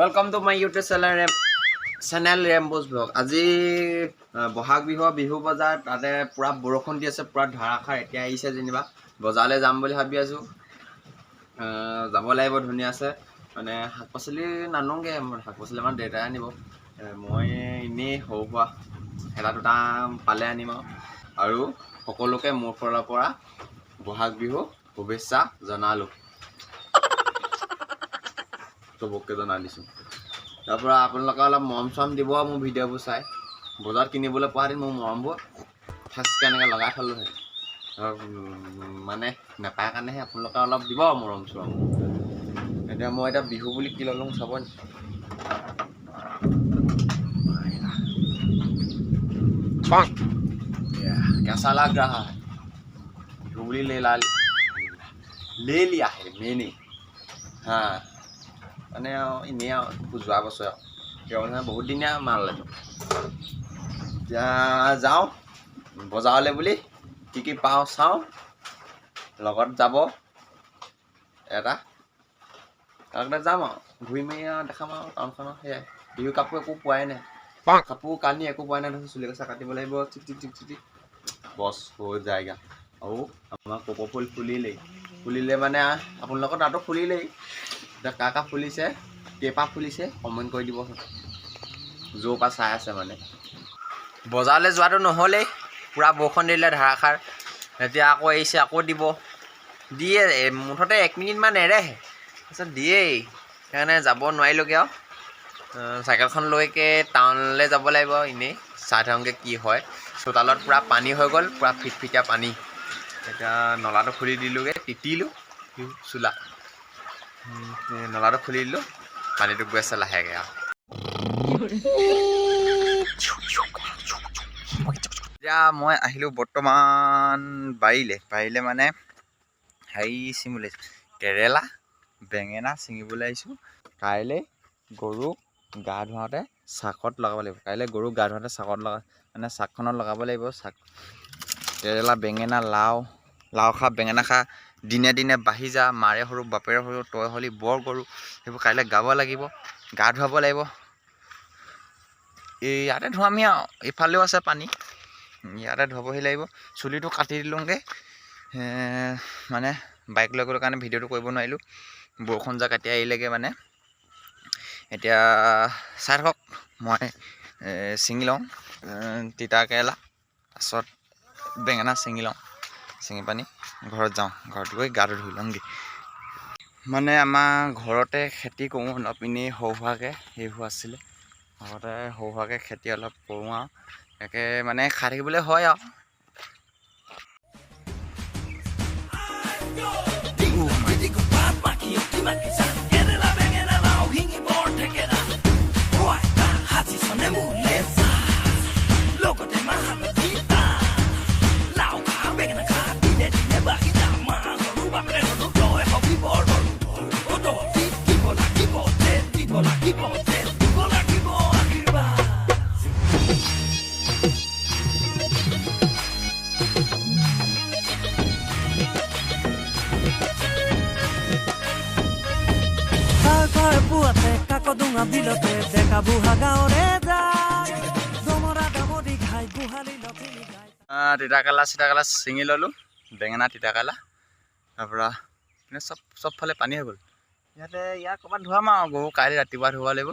Welcome to my YouTube channel Rambo's Vlog. আজি বহাগ বিহুৰ বিহু বজাৰ, তাতে পূৰা বৰষুণ দি আছে, পূৰা ধাৰাসাৰ। এতিয়া আহিছে যেনিবা, বজাৰলৈ যাম বুলি ভাবি আছোঁ। যাব লাগিব ধুনীয়া আছে। মানে শাক পাচলি নানোগৈ, শাক পাচলি আমাৰ দেউতাই আনিব। মই এনেই সৰু সুৰা এটা দুটা পালে আনিম আৰু সকলোকে মোৰ ফালৰ পৰা বহাগ বিহু শুভেচ্ছা জনালোঁ, চবকে জনাই দিছোঁ। তাৰপৰা আপোনালোকে অলপ মৰম চৰম দিব মোৰ ভিডিঅ'বোৰ চাই। বজাৰত কিনিবলৈ পোৱা হেঁতেন মোৰ মৰমবোৰ ঠেচকৈ এনেকৈ লগাই থ'লোহেঁতেন। মানে নাপায় কাৰণেহে। আপোনালোকে অলপ দিব মৰম চৰম। এতিয়া মই এতিয়া বিহু বুলি কি ল'লোঁ চাব নি? कैसा लग रहा है? बिहू বুলি ले ला ले लिया है मैंने। हाँ, মানে আৰু এনেই আৰু যোৱা বছৰ আৰু কিয় মানে বহুত দিনীয়া মাল এইটো। এতিয়া যাওঁ বজাৰলৈ বুলি, কি কি পাওঁ চাওঁ। লগত যাব এটা, তাৰ যাম আৰু ঘূৰি মেলি আৰু দেখাম আৰু টাউনখনৰ। সেয়াই, বিহু কাপোৰ একো পোৱাই নাই, কাপোৰ কানি একো পোৱাই নাই। দেখোন চুলি কচা কাটিব লাগিব। চিক চিক চিক চিক বছ হৈ যায়গা। আৰু আমাৰ কপৌ ফুল ফুলিলেই, ফুলিলে মানে আপোনালোকৰ তাতো ফুলিলেই। এতিয়া কা কা ফুলিছে, কেইপাহ ফুলিছে, কমেণ্ট কৰি দিবচোন য'ৰ পৰা চাই আছে। মানে বজাৰলৈ যোৱাটো নহ'লেই, পূৰা বৰষুণ দিলে ধাৰাসাৰ। এতিয়া আকৌ এৰিছে, আকৌ দিব। দিয়ে মুঠতে এক মিনিটমান এৰেহে, তাৰপিছত দিয়েই। সেইকাৰণে যাব নোৱাৰিলোগৈ আৰু চাইকেলখন লৈকে টাউনলৈ যাব লাগিব। এনেই চাই থাকোঁগৈ কি হয়। চোতালত পূৰা পানী হৈ গ'ল, পূৰা ফিটফিটীয়া পানী। এতিয়া নলাটো খুলি দিলোঁগৈ, তিতিলোঁ চোলা। নলাটো খুলি দিলোঁ, পানীটো গৈ আছে লাহেকৈ আৰু। এতিয়া মই আহিলোঁ বৰ্তমান বাৰীলৈ। বাৰীলৈ মানে হেৰি ছিঙিবলৈ আহিছোঁ, কেৰেলা, বেঙেনা ছিঙিবলৈ আহিছোঁ। কাইলৈ গৰুক গা ধুৱাওঁতে চাকত লগাব লাগিব। কাইলৈ গৰুক গা ধুৱাওঁতে চাকত লগা, মানে চাকখনত লগাব লাগিব। চাক, কেৰেলা, বেঙেনা, লাও, লাও খা বেঙেনা খা, দিনে দিনে বাঢ়ি যা, মাৰে সৰু বাপেৰে সৰু, তই হ'লি বৰ গৰু, সেইবোৰ কাইলৈ গাব লাগিব, গা ধুৱাব লাগিব। এই ইয়াতে ধুৱামি আৰু এইফালেও আছে পানী, ইয়াতে ধুৱাবহি লাগিব। চুলিটো কাটি দিলোঁগৈ। মানে বাইক লৈ গ'লো কাৰণে ভিডিঅ'টো কৰিব নোৱাৰিলোঁ। বৰষুণ জাক এতিয়া এৰিলেগৈ। মানে এতিয়া চাই থাকক, মই ছিঙি লওঁ তিতা কেৰেলা, তাৰপাছত বেঙেনা ছিঙি লওঁ। ছিঙি পানি ঘৰত যাওঁ, ঘৰত গৈ গাটো ধুই লওঁগৈ। মানে আমাৰ ঘৰতে খেতি কৰোঁ অলপ এনেই সৰু সুৰাকৈ। সেইবোৰ আছিলে, ঘৰতে সৰু সুৰাকৈ খেতি অলপ কৰোঁ আৰু তাকে মানে খাই থাকিবলৈ হয় আৰু। পুৱাতে কাকডোঙা বিলতে ডেকা বুঢ়া গাঁৱৰে যায়, দমৰা দামৰি ঘাই গোহালি লখিমী গাই। তিতাকেৰেলা চিতাকেৰেলা ছিঙি ল'লোঁ, বেঙেনা, তিতাকেৰেলা। তাৰপৰা কিন্তু চবফালে পানী হৈ গ'ল। ইয়াতে ইয়াত ক'ৰবাত ধুৱাম আৰু গৰু কাইলৈ ৰাতিপুৱা ধুৱাব লাগিব।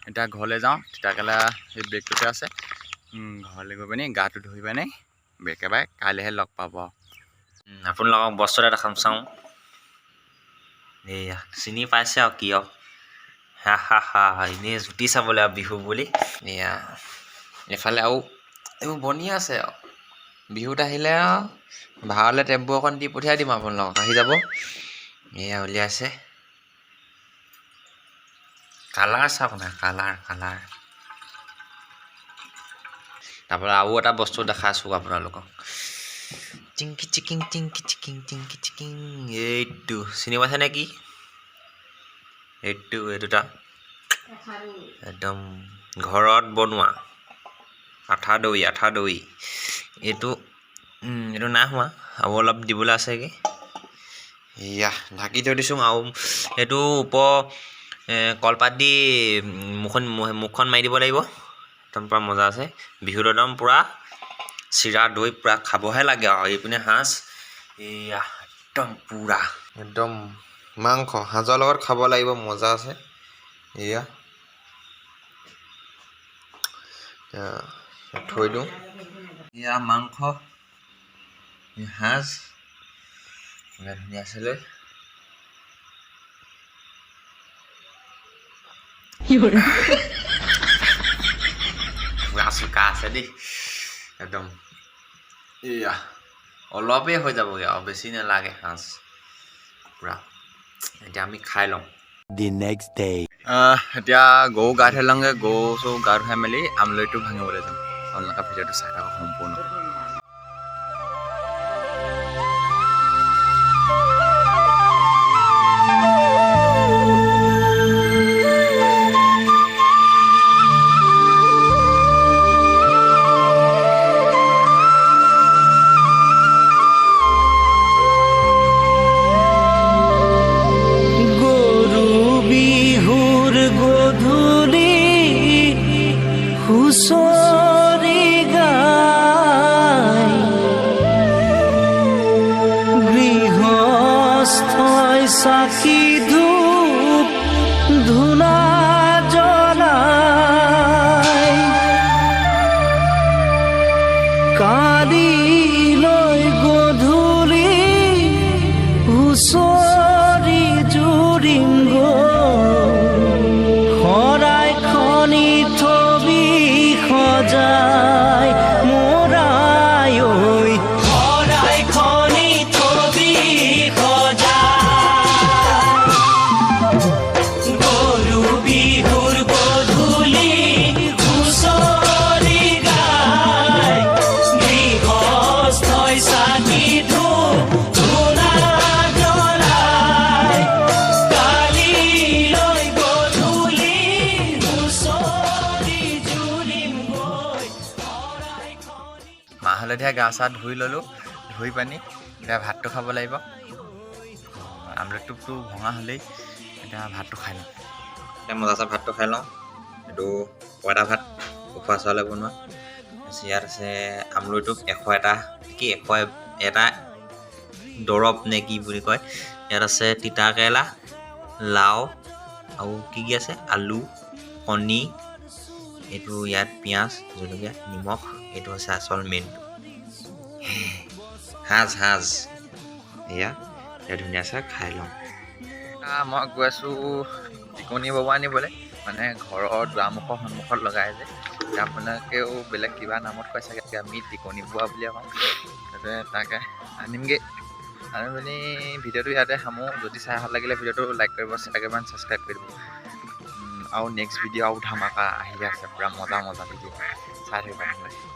এতিয়া ঘৰলৈ যাওঁ। তিতাকেৰেলা সেই বেগটোতে আছে। ঘৰলৈ গৈ পিনি গাটো ধুই পিনি একেবাৰে কাইলৈহে লগ পাব আৰু। আপোনালোকক বস্তু এটা দেখাম, চাওঁ। এইয়া চিনি পাইছে আৰু কিয়? হা হা হা, এনেই জুতি চাবলৈ আৰু বিহু বুলি। এয়া এইফালে আৰু এইবোৰ বনি আছে। আৰু বিহুত আহিলে আৰু ভাড়ালৈ টেম্পু এখন দি পঠিয়াই দিম আপোনালোকক, আহি যাব। এয়া উলিয়াইছে। কালাৰ চাওক না, কালাৰ কালাৰ। তাৰপৰা আৰু এটা বস্তু দেখাইছোঁ আপোনালোকক। Chinki seeking Chinki seeking Chinki seeking, এইটো চিনি পাইছে নেকি? এইটো, এই দুটা একদম ঘৰত বনোৱা আঠা দৈ, আঠা দৈ এইটো। এইটো নাই হোৱা, আৰু অলপ দিবলৈ আছেগৈ। এয়া ঢাকি থৈ দিছোঁ। আৰু এইটো ওপৰ কলপাত দি মুখখন মুখখন মাৰি দিব লাগিব। একদম পূৰা মজা আছে। বিহুত একদম পূৰা চিৰা দৈ পূৰা খাবহে লাগে আৰু। এইপিনে সাঁজ, এয়া একদম পূৰা একদম মাংস সাঁজৰ লগত খাব লাগিব, মজা আছে। এয়া থৈ দিওঁ। এয়া মাংস, সাঁজ ধুনীয়া আছিলে। পূৰা চোকা আছে দেই একদম। এয়া অলপেই হৈ যাবগৈ আৰু, বেছি নালাগে সাঁজ পূৰা। এতিয়া আমি খাই লওঁ। The next day. এতিয়া গৰু গা ধুৱাই লওঁগৈ। গৰু চৰু গা ধুৱাই মেলি আমলৰিটো ভাঙিবলৈ যাম। আপোনালোকে ভিডিঅ'টো চাই থাকক সম্পূৰ্ণ। গৰু বিহুৰ গধূলি হুঁচৰি গাই, গৃহস্থই চাকি ধূপ ধূনা জ্বলাই, কালিলৈ গধূলি হুঁচৰি জুৰিম শৰাই খনি থবি সজাই মোৰাই ঐ, শৰাই খনি থবি সজাই। গৰু বিহুৰ গধূলি হুঁচৰি গাই, গৃহস্থই চাকি ধূপ ধূনা জ্বলাই, কালিলৈ গধূলি হুঁচৰি জুৰিম গৈ শৰাই খনি। মাহ হালধিয়া গা চা ধুই ল'লোঁ, ধুই পানি এতিয়া ভাতটো খাব লাগিব। আমলৰি টোপটো ভঙা হ'লেই এতিয়া ভাতটো খাই লওঁ। এতিয়া মজা আছে, ভাতটো খাই লওঁ। এইটো পঁইতা ভাত, উখোৱা চাউলে বনোৱা। তাৰপিছত ইয়াত আছে আমৰলি টোপ 101 কি 101 দৰৱ নে কি বুলি কয়। ইয়াত আছে তিতা কেৰেলা, লাও আৰু কি কি আছে, আলু, কণী, এইটো ইয়াত পিঁয়াজ, জলকীয়া, নিমখ। এইটো হৈছে আচল মেইনটো সাঁজ সাঁজ। এয়া এতিয়া ধুনীয়া আছে, খাই লওঁ। মই গৈ আছোঁ টিকনি বব আনিবলৈ, মানে ঘৰৰ দুৱাৰমুখৰ সন্মুখত লগাই যে। এতিয়া আপোনালোকেও বেলেগ কিবা নামত কয় চাগে, আমি টিকনি বোৱা বুলিয়ে কওঁ। তাতে তাকে আনিমগৈ, আনি মেলি ভিডিঅ'টো ইয়াতে সামৰোঁ। যদি চাই ভাল লাগিলে ভিডিঅ'টো লাইক কৰিব, শ্বেয়াৰ কৰিব, ছাবস্ক্ৰাইব কৰিব। আৰু নেক্সট ভিডিঅ' আৰু ধামাকা আহি আছে, পূৰা মজা মজা ভিডিঅ' চাই থাকিব আপোনালোকে।